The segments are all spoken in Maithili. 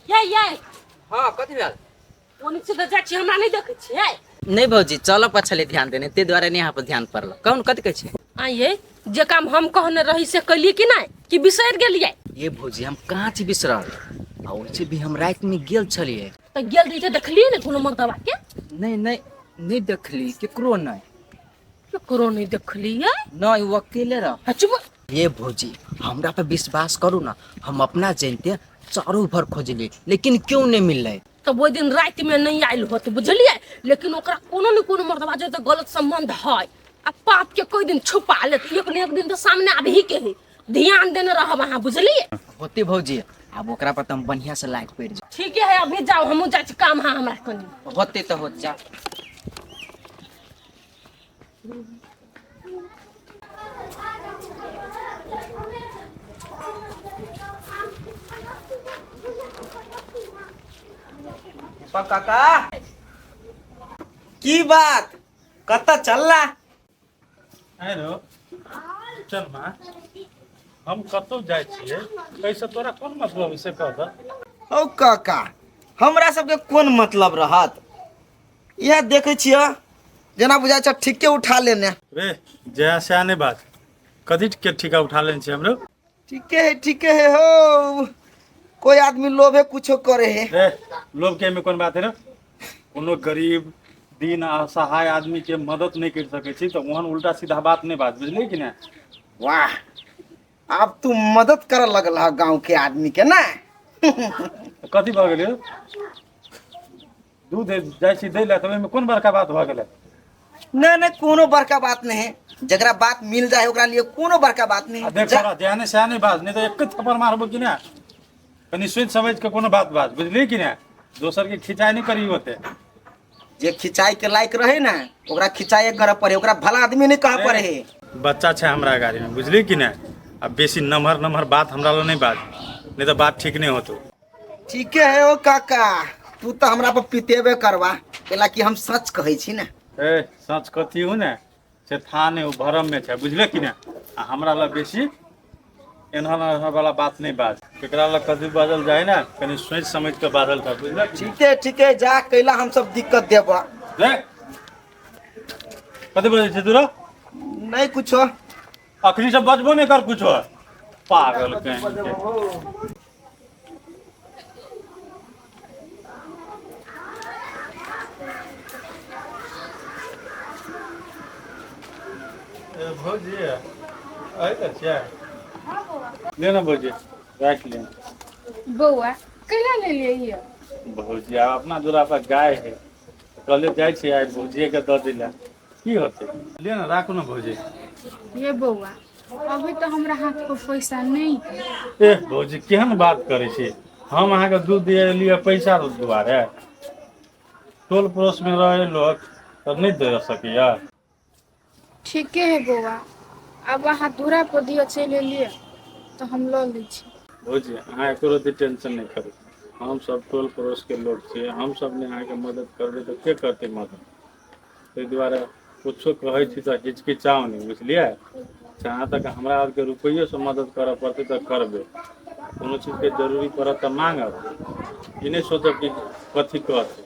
ये ये। हाँ, कथी भेल? ओने से तऽ जाइ छी, हमरा नहि देखै छियै? नहि भौजी, चलऽ पर छलै ध्यान देने, ताहि दुआरे नहि अहाँ पर ध्यान पड़ल। कौन कथी कहै छै? आ ये जे काम हम कहने रही से कैलियै कि नहि, कि बिसरि गेलियै? ये भौजी, हम कहाँ छी बिसरल? आ ओइसे भी हम रातिमे गेल छलियै। तऽ गेल रही तऽ देखलियै ने कोनो मर्दबा के? नहि नहि, नहि देखली केकरो। नहि, केकरो नहि देखलियै? नहि, ओ अकेले रह। आ चुप। ये भौजी, हमरा पर विश्वास करू ना, हम अपना जानते चारू भर खोजली, लेकिन क्यों नहीं मिललै। तब ओहि दिन रातिमे नहि आयल होत, बुझलियै? लेकिन ओकरा कोनो ने कोनो मर्दबा जे तऽ गलत संबंध है, आ पाप के कोई दिन छुपा लेत, एक ने एक दिन तऽ सामने आबही के है। ध्यान देने रहब अहाँ, बुझलियै? होते भौजी, आब ओकरा पर तऽ हम बढ़िया से लाइट पड़ि जाए। ठीके है, अभी जाओ, हमहूँ जाइ छी, काम है हमरा कनि। होते तऽ होत, जा। दीपक काका, की बात, कतऽ चलला? आरो चल माँ, हम कतौ जाइ छियै, एहिसँ तोरा कोन मतलब से कह दऽ। औ काका, हमरा सबके कोन मतलब रहत? इएह देखै छियै, जेना बुझाइ छै ठीके उठा लेने। रे जया, सएह नहि बात, कथी के ठीका उठा लेने छियै हमरो? ठीके है, ठीके है हो। कोई आदमी लोभे कुछो करे है। रे, लोभ के एहिमे कोन बात है रे? कोनो गरीब दीन असहाय आदमी के मदद नहि करि सकै छी तऽ ओहन उल्टा सीधा बात नहि बात, बुझलियै कि नहि? वाह, आब तू मदद करे लगल है गांव के आदमी के ना? तऽ कथी भऽ गेलै? दूध जाइ छी दै लए तऽ ओहिमे कोन बड़का बात भऽ गेलै? नहीं नहीं, कोनो बड़का बात नहीं है। जकरा बात मिल जाए ओकरा लिए कोनो बड़का बात नहीं। आ देख, जा। तोरा जेहने सएह नहि बाज, नहि तऽ एक थप्पड़ मारबो कि नहि। कनि सोचि समझि कऽ कोनो बात बाज, बुझलियै कि नहि? दोसर के खिंचाइ नहि करी ओते। जे खिंचाई के लायक रहे ना, ओकरा खिंचाई करे पड़े, ओकरा भला आदमी नहीं कहे पड़े है। बच्चा छै हमरा गाड़ी में, बुझलियै कि नहि? आ बेसी नमहर नमहर बात हमरा लग नहि बाज, नहि तऽ बात ठीक नहि होतो। ठीके है ओ काका, तू तो हमरा पर पितेबे करबा, कैला कि हम सच कहै छी ने। ए, सच कथी हो ने से था नहि, ओ भरम में छै, बुझले कि नहि? आ हमरा लग बेसी एनहर एनहर वाला बात नहि बाज। केकरा लग कथी बाजल जाय ने, कनि सोचि समझि कऽ बाजल कर, बुझले कि नहि? ठीके ठीके, जा, कैला हम सब दिक्कत देबा। रे, कथी बजै छै तू रो? नहीं कुछो। अखनी से बजबो नहि कर कुछो, पागल कहीं के। ए, भौजी आइ तऽ छियै? ले ने भौजी, राखि ले। बौआ, कैला लेलियै यौ? भौजी, आब अपना दूरा पर गाय है, कहले जाइ छियै आइ भौजिएके दऽ दिला, की होतै? ले ने, राखू ने भौजी। ये बौआ, अभी तऽ हमरा हाथ पर पैसा नहि है। ए भौजी, केहन बात करै छी? हम अहाँके दूध दिए लिए पैसा दुआरे? टोल पड़ोस में रहे लोक तऽ नहि दे सकैया? ठीके है बौआ, आब अहाँ दूरा पर दिअ चलि एलियै तऽ हम लऽ लै छी। भौजी, अहाँ एको रत्ती टेंशन नहि करू। हम सब टोल पड़ोस के लोक छियै, हम सब नहि अहाँके मदद करबै तऽ के करतै मदद? ताहि दुआरे कुछो कहै छी तऽ हिचकिचाउ नहि, बुझलियै? जहाँ तक हमरा आरके रुपैयोसँ मदद करऽ पड़तै तऽ करबै। कोनो चीजके जरूरी पड़त तऽ माँगब, ई नहि सोचब कि कथी कहतै,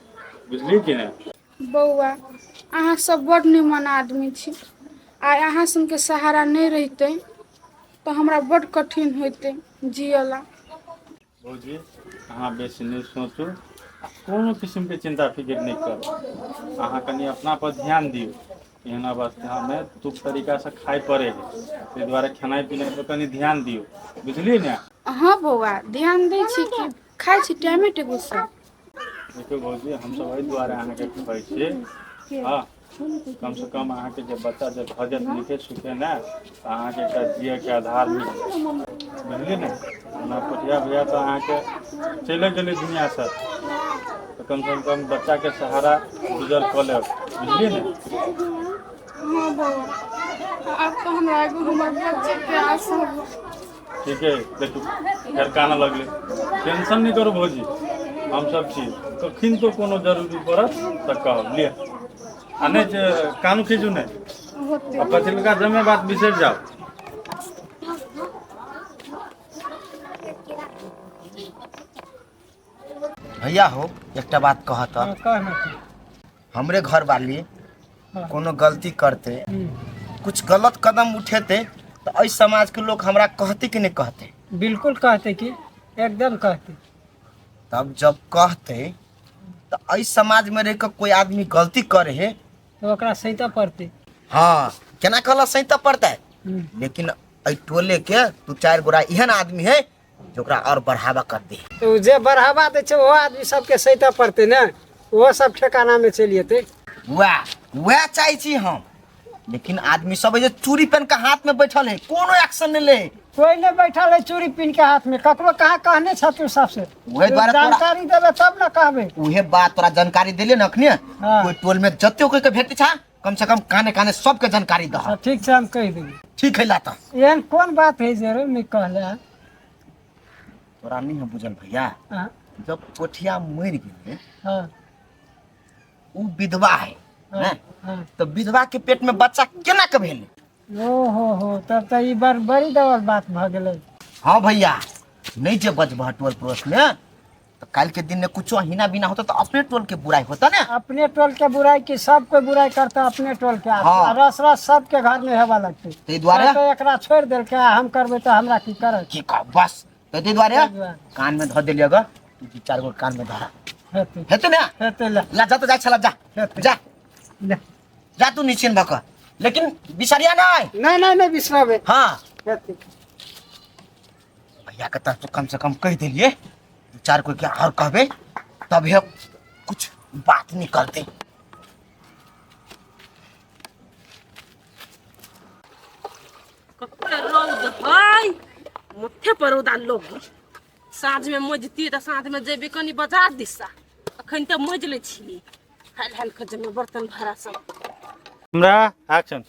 बुझलियै कि नहि? बौआ, अहाँ सब बड़ निमन आदमी छी। आइ अहाँ सनके सहारा नहि रहितै तऽ हमरा बड़ कठिन होइतै जियला। भौजी, अहाँ बेसी नहि सोचू आ कोनो किसिमके चिन्ता फिकिर नहि करू। अहाँ कनि अपना पर ध्यान दियौ। एहन अवस्थामे तुप तरीकासँ खाइ पड़ै है, ताहि दुआरे खेनाइ पिनाइ पर कनि ध्यान दियौ, बुझलियै ने? हँ बौआ, ध्यान दै छी कि, खाइ छी टाइमे टेबुलसँ। देखियौ भौजी, हमसभ एहि दुआरे अहाँके कहै छी, हँ, कमसँ कम अहाँके जे बच्चा जे भऽ जायत नीके सुखे ने, तऽ अहाँके एकटा जियैके आधार मिल जायत, बुझलियै ने? ओना पोठिया भैया तऽ अहाँके चलि गेलै दुनिआँसँ, तऽ कमसँ कम बच्चाके सहारा गुजर कऽ लेब, बुझलियै ने? हँ बौआ, आब तऽ हमरा एगो हमर बच्चेके आशा बा। ठीक है, देखू फेर कानऽ लगलै। टेंशन नहि करू भौजी, हमसब छी। कखन तो कोनो जरूरी पड़त तऽ कहब। लिअ, आ नहि जे कानू खींचू नहि। होते। आ पछिलका जमे बात बिसरि जाउ। भैया हो एकटा बात कहत। हाँ, कह ना तू। हमरे घर वाली हाँ। कोनो गलती करते, कुछ गलत कदम उठेते तो एहि समाज के लोग हमरा कहते कि नहीं कहते? बिल्कुल कहते कि एकदम कहते। तब जब कहते तो एहि समाज में रह के कोई आदमी गलती करे है तो ओकरा सहिता पड़ते। हाँ, केना कहला सहिता पड़ता है, लेकिन एहि टोले के दू चारि गोरा एहन आदमी है जो ओकरा और बढ़ावा कर दे। तो जे बढ़ावा दै छै ओहो आदमी सबके सहिता पड़ते ने, ओहो सब ठेकाना में चलि जेतै। वएह वएह चाहै छी हम, लेकिन आदमी सब जे चूड़ी पहन के हाथ में बैठल है कोनो एक्शन नहीं ले। कोई नहीं बैठल है चूड़ी पिन के हाथ में, ककरो कहाँ कहने छ तू सबसे? उहे दुआरे तोरा- जानकारी देबे तब ना कहबे। उहे बात तोरा जानकारी देले न अखने। हाँ। कोई टोल में जते कोई के भेटै छा कम से कम काने काने सबके जानकारी दह। हाँ, ठीक छै हम कहि देबै। ठीक है लाता। एहन कोन बात है जे रे नहीं कहले हन? तोरा नहीं है बुझल भैया। हाँ। जब कोठिया मरि गेलै हाँ। उ विधवा है। हाँ, ने? हाँ। तो विधवा के पेट में बच्चा केना के भेलै? ओ हो हो, तब तऽ ई बड़ बड़ी दबल बात भऽ गेलै। हाँ भैया, नहीं जे बजबह टोल पड़ोस में तो कल के दिन में कुछो हिना बिना होता तो अपने टोल के बुराई होता ना। अपने टोल के बुराई की सब कोई बुराई करता अपने टोल के। हाँ। रस रस सबके घर में हेवा लगते। ताहि दुआरे तो एकरा छोड़ देलकै, हम करबै तऽ हमरा की करत? की कह बस तो ताहि दुआरे ताहि दुआरे। कान में धऽ देलियै ग, तू दू चारि गो कान में धरा। हेतै। हेतै ना? हेतै ला। ला जा तो जा छला जा। हेतै। जा। ले। जा तू निश्चिंत भऽ कऽ, लेकिन बिसरिया नहीं। नहीं नहीं नहीं बिसरबै। हाँ। हेतै। भैया के तरफ से कम से कम कह दिलिए, दू चार कोई के और कहबे तभी कुछ बात निकलते। कते रौद है, मुठे पर रौदा लोग। साँझ में मजती तऽ साँझ में जेबे कनी बाजार दिशा। अखन तऽ मज लै छी, हाल हाल के जमे बर्तन भाड़ा सब। हमरा एक्शन।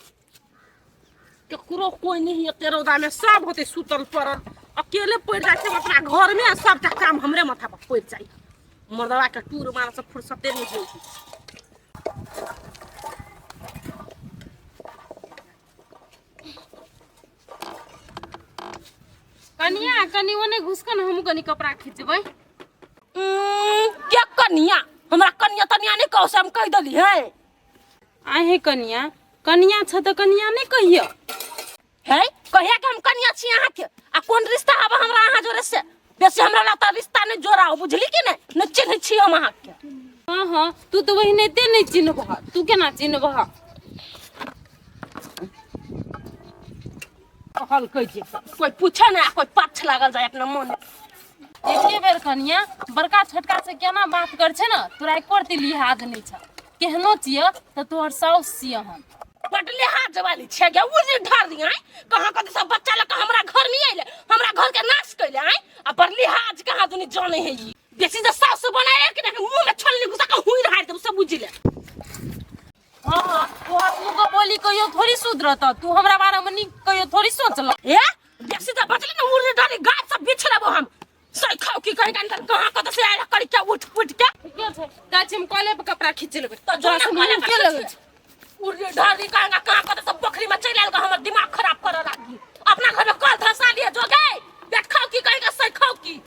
केकरो कोई नहीं एते रौदा में सब होते सुतल पड़ल, अकेले पड़ जाए छै अपना घर में, सबटा काम हमरे माथा पर पड़ जाए। मर्दवा के टूर मारे से फुर्सते नहीं होइ छै। कनिया कनि ओने घुसकन, हमहूँ कनि कपड़ा खिचबै। के कनिया? हमरा कनिया तनिया नहीं कहू से हम कहि देली है। आहे कनिया, कनिया छ तऽ कनिया नहीं कहियो। है कहिया के हम कनिया छी अहाँ के? आ कोन रिश्ता हब हमरा अहाँ जोरे से? बेसी हमरा ला तऽ रिश्ता नहीं जोड़ाओ, बुझली कि नहीं? नहीं चिन्है छी हम अहाँ के। हाँ हाँ, तू तऽ ओहिनाते नहीं चिन्हबह, तू केना चिन्हबह? कहल कहि जे कोई पूछे ना, कोई पाछ लागल जाय अपना मन। एके बेर कनिया बड़का छोटका से केना बात कर छै ना, तोरा एको रत्ती लिहाज नहीं छ। केहनो छिय तऽ तोहर साउस छिय हम। बड लिहाज वाली छै गे, उ जे ढार दिया कहाँ कते सब बच्चा लऽ कऽ हमरा घर में आइले, हमरा घर के नाश कैले आय। आ बड़ लिहाज कहाँ दुनी जाने है ई। बेसी जे सासु बनाए कि ना मुंह में छलनी घुसा के हुई हार देब सब बुझि ले। हाँ, तोहर मुँह के बोली कहियो थोड़ी सुधरत, तू हमरा बारे में नीक कहियो थोड़ी सोचल। ए बेसी जे बचले ना उड़ डाली गाछ सब बिछ लेबो हम। सही खाओ की कहीं कहीं कहाँ कत से आयल करी के उठ पुट के। ठीके छै, जाइ छी हम कले पर कपड़ा खींच लेबै। तो जो तोरा से ना मुँह कले के पर लगै खींच छै? उड़ डाली कहाँ कहाँ कत सब बकरी में चलि आयल, हमर दिमाग खराब करऽ लागी। अपना घर में कल धसा लिए जो गए बैठ खाओ की कहीं का सही खाओ की।